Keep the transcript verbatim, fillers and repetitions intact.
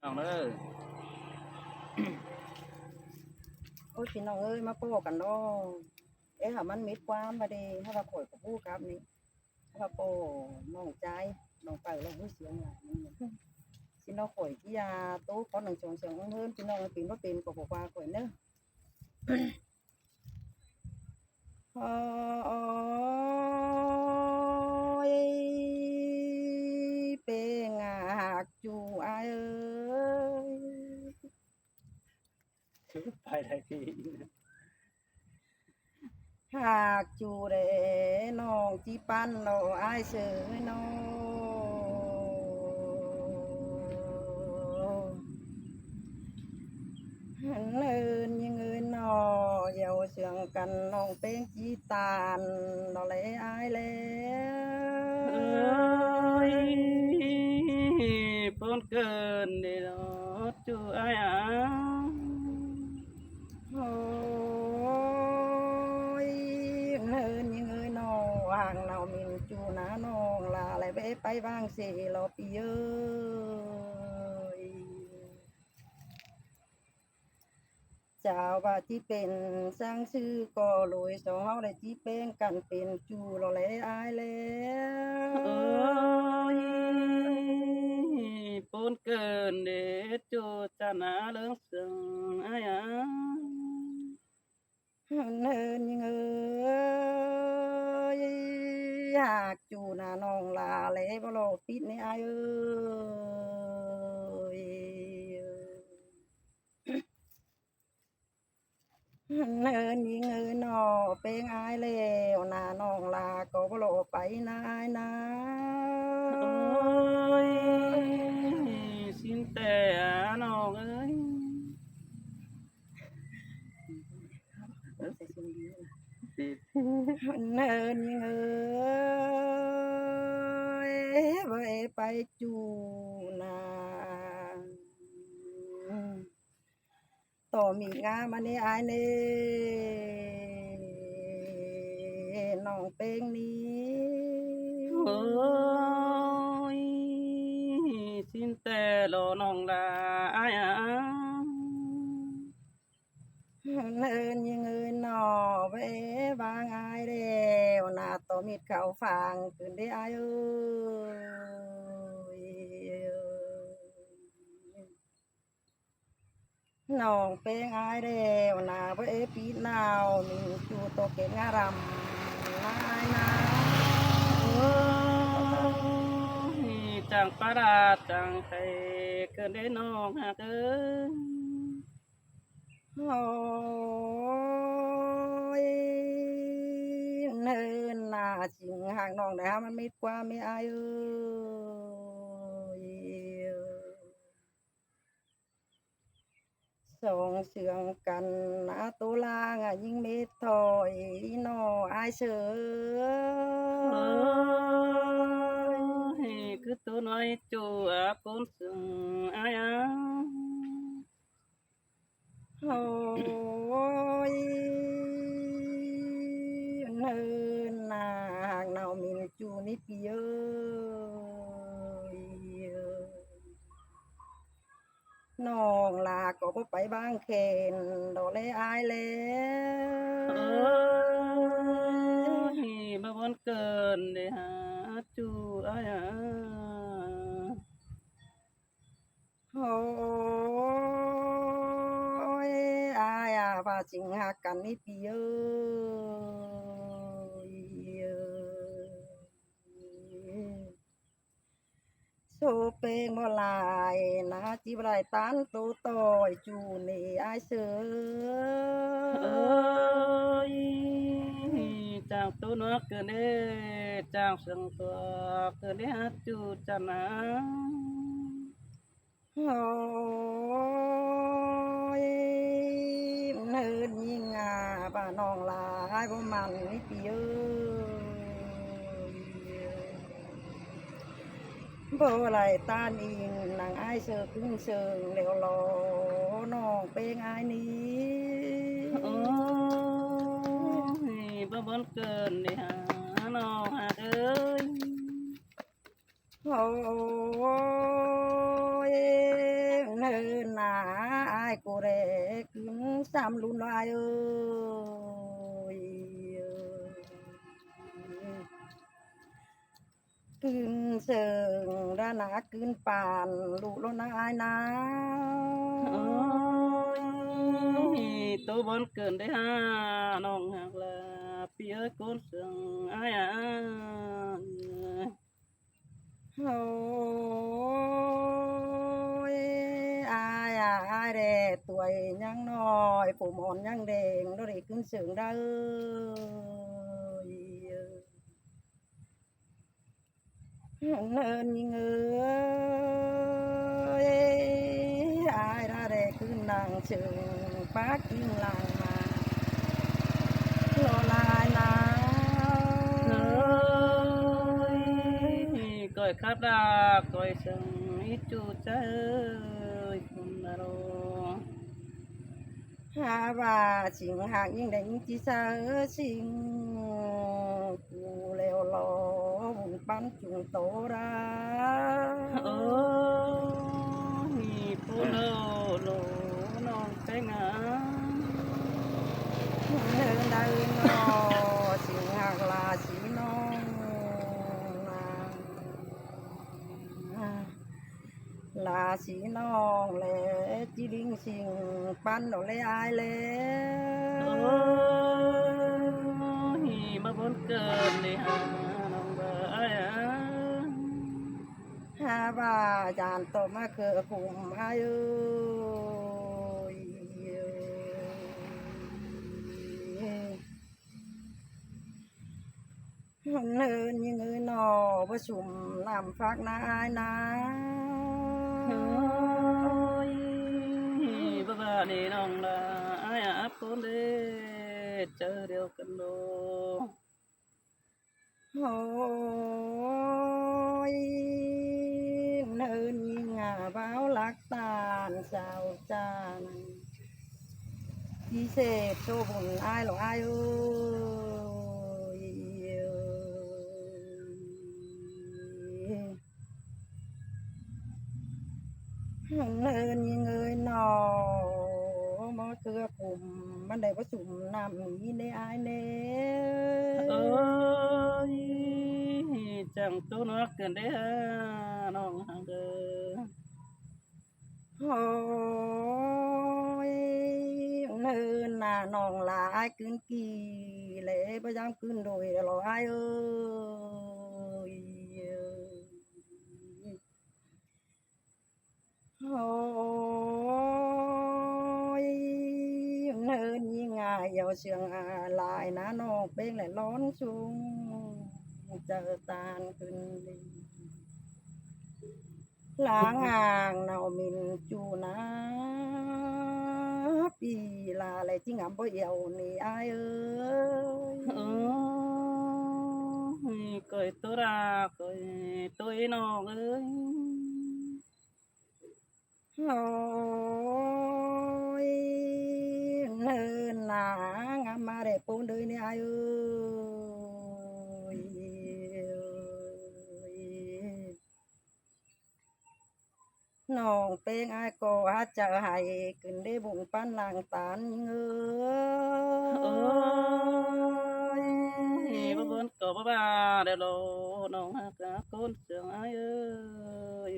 น้องเอ้ย โอ้ย พี่น้องเอ้ย มาป้อกันเนาะ เอ๊ะ หามันมิดความบาดนี ถ้าว่าข่อยกับผู้ครับนี่ ถ้าว่าป้อน้องจาย น้องไปแล้วผู้เสียงหลายนี่ สิเนาะ ข่อยที่ยาโต๊ะขอหนังสองเสียงเพิ่น พี่น้องเป็นบ่เป็นก็บอกว่าข่อยเนาะ โอ้ย เป้งหากจู้อ้ายเอ้ย ไปได้ที่ หากจู้เด้น้องจิปันเนาะอ้ายเสยเนาะ เนินยิงเอินหนอ เดี๋ยวเสียงกันน้องเป้งจีตานดอกเลยอ้ายแล้ว เอ้ย ปนเกินเดดอจูอ้ายอ่ะ โอ้ย เนินยิงเอินหนอ ห่างเนามินจูนะน้องลา และเวไปวางเสลอปีเอ้ย เจ้าว่าจิเป็นสังซื่อก็โลยสองเฮาได้จิแป้งกันเป็นจู้ลอแลอ้ายแล้ว เอ้ย ปนเกินเดดจู้จานาเรื่องเสิงอ้ายอ่ะ เนินยิงเอ้ย หากจู้นะน้องลา และบ่รอปิดในอ้ายเอ้ย เนินยิงเอินหนอ เป้งอ้ายแล้วนะน้องลา ก็บ่รอไปนายนะ โอ้ย สิ้นแต่น้องเอ้ย เนินยิงเอ้ย บ่ไปจู้นะ ต่อมีงามาในอ้ายเน่ น้องเป้งนี้ โอ้ย สิ้นแต่รอน้องลาอ้ายอ่ะ เนินยิงเอินหนอ เววางอ้ายแล้วนะ ต่อมิดเขาฟางขึ้นได้อ้ายเอ้ย น้องเป้งอ้ายแล้วนะ เวปีหนาว มีจูโตเก็บงารำนายนะ โอ้ย จังปะดาจังไทเกินได้น้องหากเอ้ย โอ้ย เนินนาจิงหากน้องได้หามันมิดความไม่อายเอ้ย สองเสืองกันนะ ตัวล่างอะยิงเม็ดถอยหนออายเสย โอ้ย คือตัวน้อยจัวปนเสิงอายอ่ะ โอ้ย เนินนาหากเนามินจูนี่ปีเอ้ย น้องลาก็บ่ไปบ้างแคนดอกเลยอายแล้ว โอ้ย บ่วนเกินได้หาจูอายอ่ะ โอ้ย อายอ่ะ ว่าสิงหากันนี่ปีเอ้ย โซเปงบ่หลายนะ จิบ่ได้ตันโตต่อยจูนี่อายเสย โอ้ย จากตัวนอกเกินเด้ จากสังตัวเกินเด้ฮักจูจันนะ โอ้ย เนินยิงอ่ะ บ้านน้องหลายบ่มันนี่ปีเอ้ย บ่ไหลต้านอิงนางอ้ายเสิร์ฟขึ้นเสิงแล้วหลอน้องเป้งอ้ายนี้ โอ้ย บ่บนเกินเลยหาน้องหาเอ้ย โอ้ย เนิน ꞌcọ ꞌlé ꞌcứn sam ꞌlụk ꞌnọi ơi. ꞌCứn sương ꞌlạ ꞌnạ ꞌcứn păn ꞌlụk ꞌló ꞌnạ ải ꞌnạ. Ôi, ꞌtố bón cơn đé ha, ꞌnọng ꞌhặc ꞌlạ, ꞌpi ơi ꞌcốn sương ải a. Ôi, ải a, ải đé, tuổi ꞌnhắng ꞌnọi, phủ mòn ꞌnhắng đen, ꞌló đảy ꞌcứn sương đaư. Ơn ꞌnhính ơi, ải ꞌlạ đé ꞌcứn ꞌnăng sương pák kin lăng ꞌmá ꞌló ꞌnạ ải ꞌnạ. Ôi, khỏi khắp đa, khỏi sương ít chu ꞌchớ ơi, ꞌcốn ꞌnạ ꞌló. Ha ꞌva sính ꞌhặc ꞌnhính đảy ꞌnhính ꞌchí sáư sính, ꞌcú ꞌlẹo lo bun păn chúng ꞌtố đa. Ôi, ꞌpú ꞌnớ ꞌló ꞌnọng ꞌpéng a. ꞌNớ đaư ꞌnọ, sính ꞌhặc ꞌlạ sính ꞌnọng ꞌnạ. ꞌLạ sính ꞌnọng ꞌlé ꞌchí ꞌlính sính păn ꞌnọ ꞌlé ải ꞌlé. Ôi, ꞌmá bón cơn đé ha, ꞌnọng ꞌva ải a. Ha ꞌva dản ꞌtọ ꞌmá ꞌcọ khum ải ơi. Ơn ꞌnhính ơi ꞌnọ, báu sum ꞌnặm phák ꞌnạ ải ꞌnạ. Ôi, báu ꞌva đé ꞌnọng ꞌlạ, ải a, ꞌcốn đé, ꞌchớ điêu căn đô. Ôi, ơn ꞌnhính a, báu lắc ꞌtan sau ꞌchá ꞌnặn. Đi sếp ꞌsô bun ải ꞌló ải ơi. Ơn ꞌnhính ơi ꞌnọ, ꞌmá ꞌcọ khum, ꞌmắn đảy báu sum ꞌnặm ꞌnị đé ải đé. Ôi, chắng ꞌtố ꞌnọ cơn đé ha, ꞌnọng ꞌhặc ꞌlạ. Ôi, ơn ꞌnạ ꞌnọng ꞌlạ, ải ꞌcứn kỉ ꞌlé, báu dám ꞌcứn đuổi ꞌló ải ơi. Ôi, ơn ꞌnhính a, dẻo sương a lai ꞌnạ ꞌnọng ꞌpéng ꞌlẹ lón sung, chaư ꞌtan ꞌcứn đi. Láng ảng nảu mỉn chu ꞌnạ, ꞌpi ꞌlạ ꞌlẹ ꞌchí ngắm báu dẻo ꞌnị ải ơi. Ôi, khỏi ꞌtố đa, khỏi ꞌtố ꞌnọng ơi. Ôi, ơn ꞌnạ, ngắm ꞌmá đảy ꞌpốn đơi ꞌnị ải ơi. ꞌNọng ꞌpéng ải ꞌcọ hák chaư hảư ꞌcứn đé bun păn lăng ꞌtan ꞌnhính ơi. Ôi, báu bón ꞌcọ báu ꞌva đé ꞌló, ꞌnọng ꞌhặc ꞌcốn sương ải ơi.